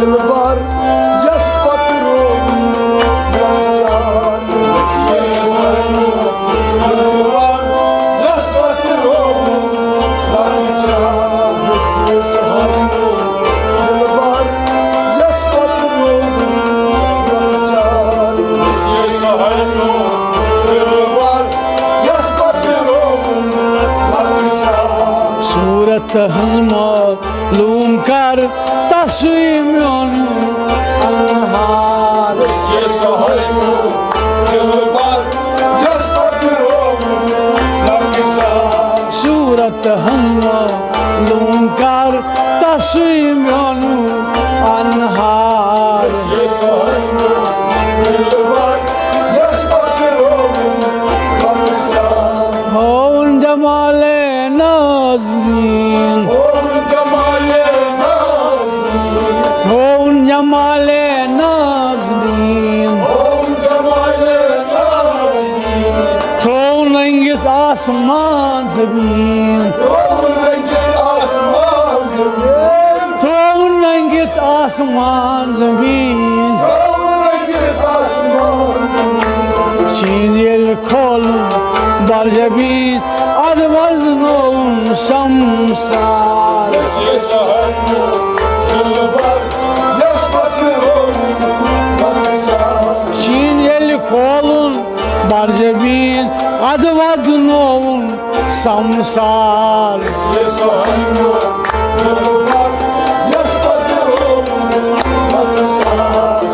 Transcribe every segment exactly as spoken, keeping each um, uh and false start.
دلبر یس پتہٕ روو لۄکچار، دلبر یس پتہٕ روو لۄکچار، دلبر یس پتہٕ روو لۄکچار، دلبر یس پتہٕ روو لۄکچار۔ صورت ہنٛز معلوم کر تسُے میون انہار۔ صورت ہنٛز معلوم کر تسُے میون انہار۔ ہووُن جمال نازنین، ہووُن جمال نازنین، تھووُن رنگِتھ آسمان زمین، تھووُن رنگِتھ آسمان زمین۔ چین ییٚلہِ کھولُن برجبین، ادٕ وزنووُن سمسار۔ چین ییٚلہِ کھولُن برجبین، ادٕ وزنووُن سمسار۔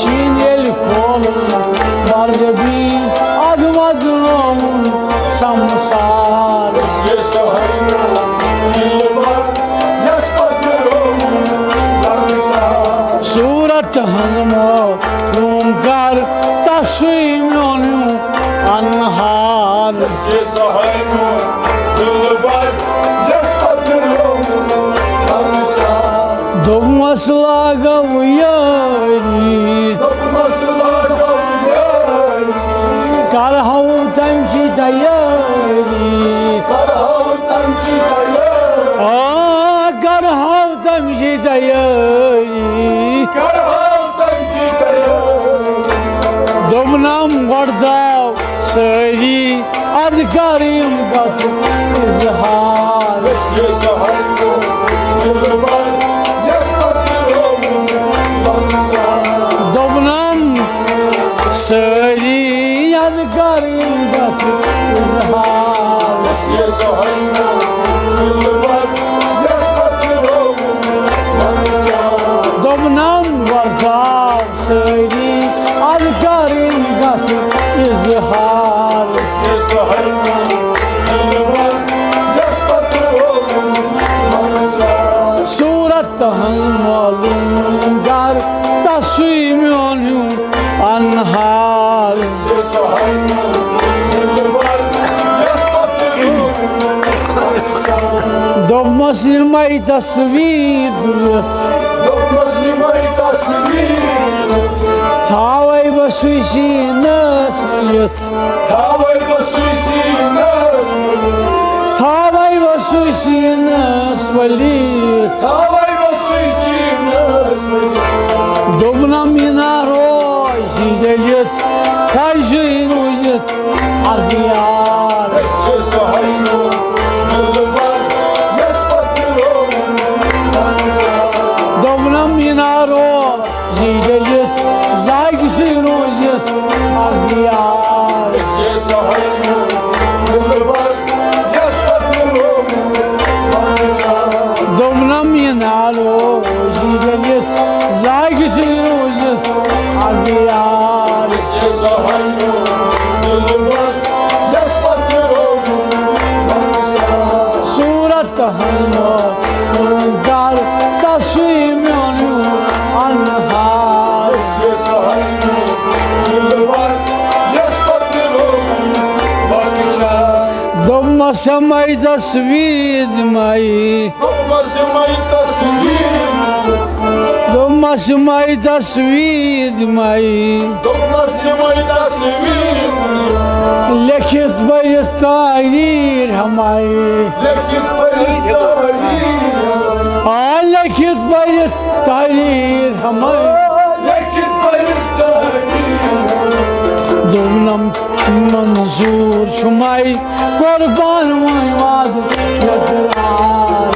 چین ییٚلہِ کھولُن برجبین، ادٕ وزنووُن سمسار۔ صورت ہنٛز معلوم کر تسُے میون انہار۔ دوٚپمس لاگو یٲری، کرہو تمچی تیٲری۔ آ، کرہو تمچی تیٲری۔ دوٚپنم گۄڈٕ داو سٲری، ادٕ کر یِم کتھ اظہار۔ دوٚپنم سٲری، ادٕ کر یِم کتھ اظہار۔ دوٚپنم وۄتھاو سٲری، ادٕ کر یِم کتھ اظہار۔ صورت تہنٛز معلوم گر تسُے میون ہیوٗ انہار۔ دوٚپمس یِمے تصویر تُلِتھ، تھاوے بہٕ سُے سیٖنس تُلِتھ۔ تھاوے بہٕ سُے سیٖنس ؤلِتھ۔ تھاوے بہٕ سُے سیٖنس ؤلِتھ۔ تھاوے بہٕ سُے سیٖنس ؤلِتھ۔ دوٚپنم یہِ نا روزِ ڈٔلِتھ، تھاوِ سُے روٗزِتھ اَکھ یار۔ أسۍ چھِ سُہ ہنو دِلبر، یَس پتہٕ رووُن۔ دوٚپنم یہِ نا روزِ ڈٔلِتھ، زاگہِ سُے روٗزِتھ اَکھ یار۔ أسۍ چھِ سُہ ہنو دِلبر، یَس پتہٕ رووُن۔ دوٚپنم یہِ نا روزِ ڈٔلِتھ، زاگہِ سُے روٗزِتھ اَکھ یار۔ أسۍ چھِ سُہ ہنو دِلبر، یَس پتہٕ رووُن۔ صورت ہنو دار تسُے میون انہار۔ دوٚپمس یِمے تصویر یِمے۔ دوٚپمَس یِمَے تصویٖر یِمَے۔ دوٚپمَس یِمَے تصویٖر۔ لیٚکھِتھ پٔرِتھ تحریٖر ہَمَے۔ لیٚکھِتھ پٔرِتھ تحریٖر۔ آ، لیٚکھِتھ پٔرِتھ تحریٖر ہَمَے۔ لیٚکھِتھ پٔرِتھ تحریٖر۔ دوٚپنَم منظوٗر چھُمَے قۄربان وۄنۍ وعدٕ یقرار۔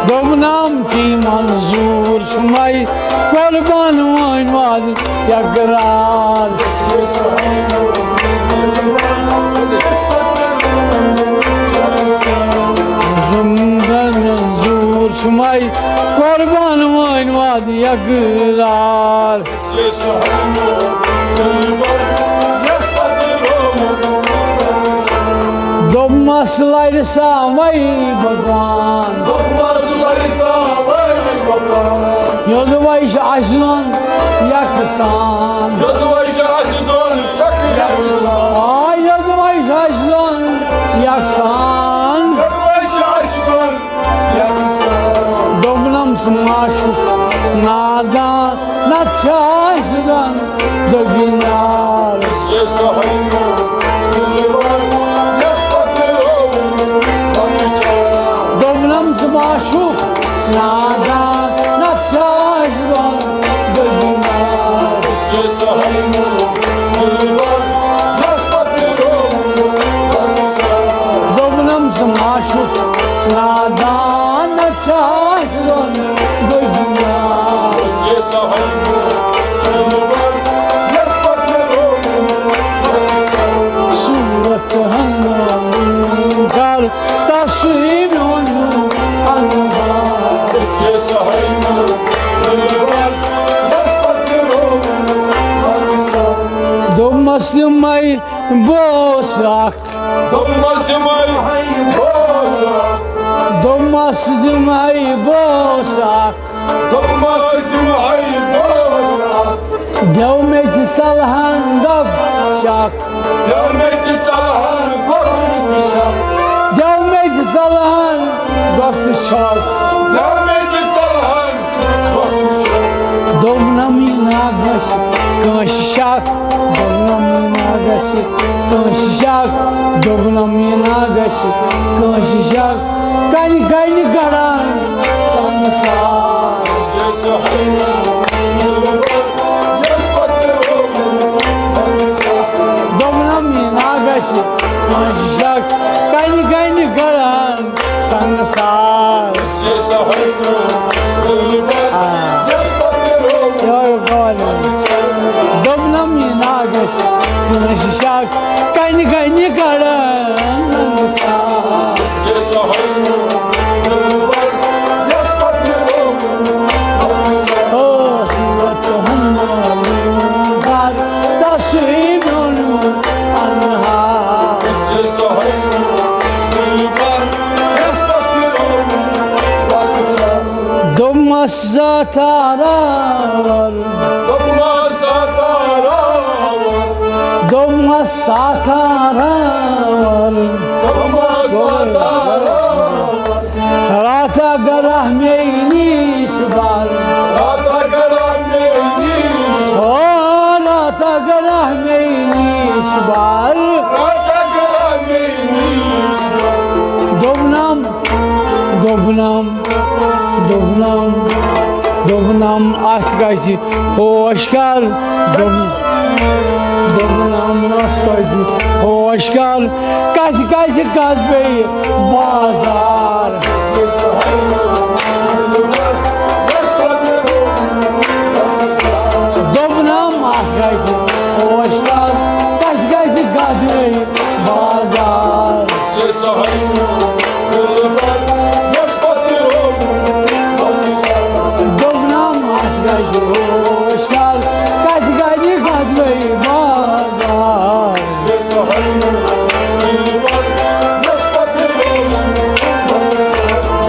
دوٚپنَم تی منظوٗر چھُمَے قۄربان وۄنۍ وعدٕ یقرار۔ زُمدَن منظوٗر چھُمَے قۄربان وۄنۍ وعدٕ یقرار۔ دوٚپمَس لَرِ سا وَے بَگان۔ دوٚپمَس لَرِ سا وَے بَگان۔ یوٚدوَے چھُ اَسہِ دۄن یَکسان۔ یوٚدوَے چھُ اَسہِ دۄن یَکسان۔ آ، یوٚدوَے چھُ اَسہِ دۄن یَکسان۔ یوٚدوَے چھُ اَسہِ دۄن دوٚپنَم ژٕ ما چھُکھ نادان، نَتہٕ چھِ اَسہِ دۄن دٔگی نار۔ دوٚپنَم ژٕ ما چھُکھ نادان، نَتہٕ چھِ اَسہِ دۄن دٔگی نار۔ دوٚپنَم ژٕ ما چھُکھ نادان، نَتہٕ چھِ اَسہِ دۄن دٔگی نار۔ صوٗرت ہن کر تصویر میون انوار۔ دوٚپمَس یِمَے بہٕ اوسُس اکھ۔ دوٚپمَس یِمَے بہٕ اوسُس اکھ۔ دوٚپمَس یِمَے بہٕ اوسُس اکھ۔ دوٚپمَس یِمَے بہٕ اوسُس اکھ۔ دیو مےٚ تہِ صلحن دۄب شک۔ دیو مےٚ تہِ صلحن دۄب شک۔ دیو مےٚ تہِ صلحن دۄب شک۔ دیو مےٚ تہِ صلحن دوٚپنَم یہِ نا گژھِ کٲنٛسہِ شک، دوٚپنَم یہِ نا گژھِ کٲنٛسہِ شک، دوٚپنَم یہِ نا گژھِ کٲنٛسہِ شک، کَنہِ کَنہِ کَڑان سَمسار۔ دوٚپنَم یہِ نا گژھِ کٲنٛسہِ شک، کَنہِ کَنہِ کَڑان سنگسار۔ آ۔ یہوے گوٚو وَنُن۔ دوٚپنَم یہِ نا گژھِ کٲنٛسہِ شک، کَنہِ کَنہِ کَڑان سنگسار۔ او صورت ہن معلوم کر، تصویر میون انہار۔ دوٚپمَس زاتاراور۔ دوٚپمَس زاتاراور۔ دوٚپمَس ساتاراور۔ دوٚپمَس ساتاراور۔ راتھا گرہ مے نیش بار۔ راتھا گرہ مے نیش۔ او راتھا گرہ مے نیش بار۔ راتھا گرہ مے نیش بار۔ دوٚپنَم، دوٚپنَم، دوٚپنَم، دوٚپنَم اَتھ گژھِ ہوش کر۔ دوٚپ-، دوٚپنَم اَتھ گژھِ ہوش کر۔ کَتھِ کَتھِ گژھ بیٚیہِ بازار۔ دوٚپنَم اَتھ گژھِ ہوش کر، کَتھِ گژھِ گژھ بیٚیہِ بازار۔ دوٚپنَم اَتھ گژھِ ہوش کر، کَتھِ گژھِ گژھ بیٚیہِ بازار۔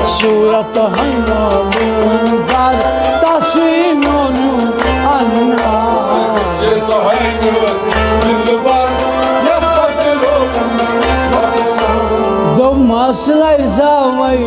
صورت ہن معلوم کر، تصویر میون انہار۔ دوٚپمَس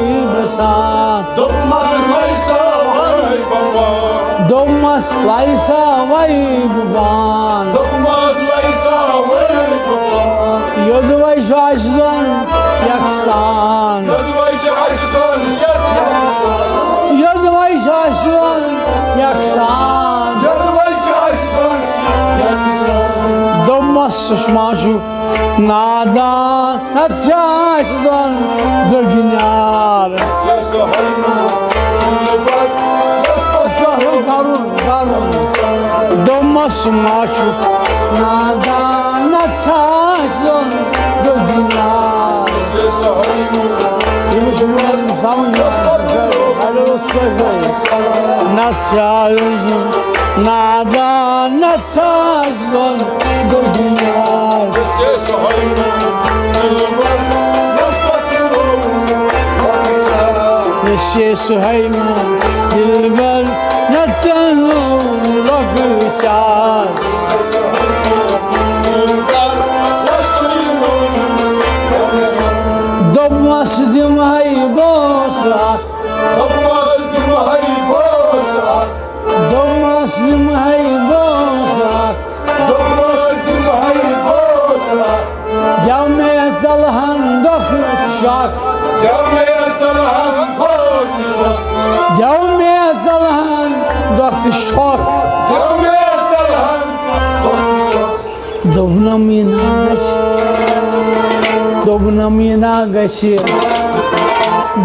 بسان۔ دوٚپمَس، لَیہِ سا وَے بہٕ پان۔ دوٚپمَس، لَیہِ سا وَے بہٕ پان۔ دوٚپمَس، لَیہِ سا وَے بہٕ پان۔ یوٚدوَے چھُ اَسہِ دۄن یَکسان۔ یوٚدوَے چھُ اَسہِ دۄن یَکسان۔ یوٚدوَے چھُ اَسہِ دۄن یَکسان۔ یوٚدوَے چھُ اَسہِ دۄن یَکسان۔ دوٚپمَس، سُہ ما چھُ نادان، نَتہٕ چھِ اَسہِ دۄن دٔگنیار۔ کرُن، کرُن، کرُن۔ دوٚپمَس، سُہ ما چھُ نادان، نَتہٕ چھِ اَسہِ دۄن دٔگنیار۔ یِم چھِ میون سمجھ۔ نَتہٕ چھِ اَسہِ نادان، نَتہٕ چھِ اَسہِ دۄن دٔگنیار۔ مےٚ چھِ سُہ ہے میون دِلبر، نہ ژےٚ لۄکچار۔ دوٚپمَس، دِمہٕ ہے بوسہٕ اکھ۔ دوٚپمَس، دِمہٕ ہے بوسہٕ اکھ۔ دوٚپمَس، دِمہٕ ہے بوسہٕ اکھ۔ دوٚپمَس، دِمہٕ ہے بوسہٕ اکھ۔ گٮ۪و مےٚ ژَلہٕ ہن دۄکھٕ شاکھ۔ گٮ۪و مےٚ ژَلہٕ ہن دۄکھٕ شاکھ۔ گٮ۪و مےٚ ژَلہٕ ہن دۄکھٕ شاکھ۔ گٮ۪و مےٚ ژَلہٕ ہن دۄکھٕ شاکھ۔ دوٚپنَم، یہِ نا گژھِ۔ دوٚپنَم، یہِ نا گژھِ۔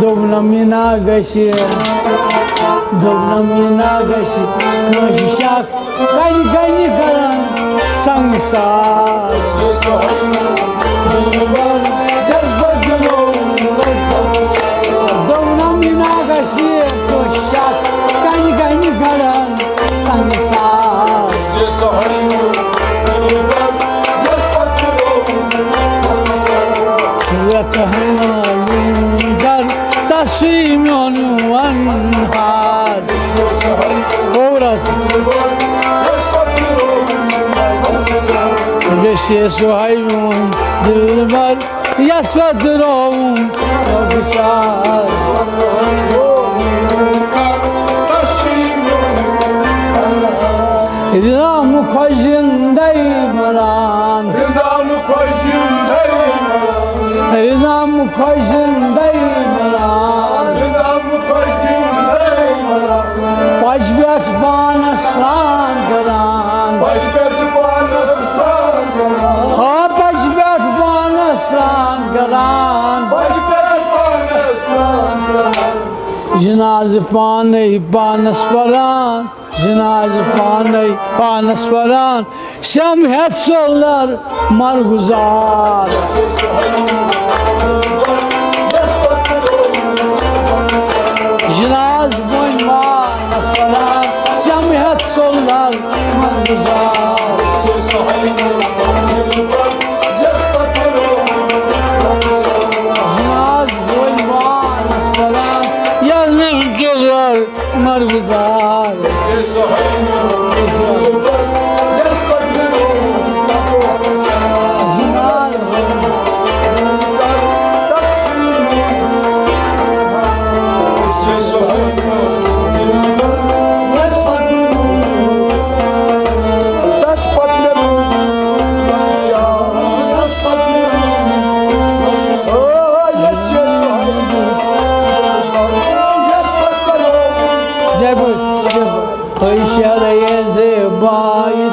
دوٚپنَم، یہِ نا گژھِ۔ دوٚپنَم، یہِ نا گژھِ کٲنٛسہِ شک۔ کنہِ کنہِ کران سنگسار۔ دوٚپنَم، یہِ نا گژھِ کٲنٛسہِ شک۔ کنہِ کنہِ کران سنگسار۔ صورت ہنا لوٗندر، تسٕے میون ونہار۔ عورت۔ ویسے سُہ ہے میون دلبر، یس پتہٕ رووُم لۄکچار۔ رام خۄش زندے مران۔ رام خۄش زندے مران۔ رام خۄش زندے مران۔ رام خۄش زندے مران۔ پچہِ پٮ۪ٹھ پانس سران کران۔ پچہِ پٮ۪ٹھ پانس سران کران۔ ہا، پچہِ پٮ۪ٹھ پانس سران کران۔ پچہِ پٮ۪ٹھ پانس سران کران۔ جنازٕ پانے پانس پران۔ جنازٕ پانے پانس پران۔ سٮ۪م ہٮ۪تھ سولر مرگُزار۔ جناز بوٚنۍ ماس ونان، ژم ہٮ۪تھ سولر مرگُزار۔ جناز بوٚنۍ ماس ونان، ییٚلہِ مےٚ چُلر مرگُزار۔ J بوٗ، J بوٗ۔ أسۍ چھِ رٲضۍ باے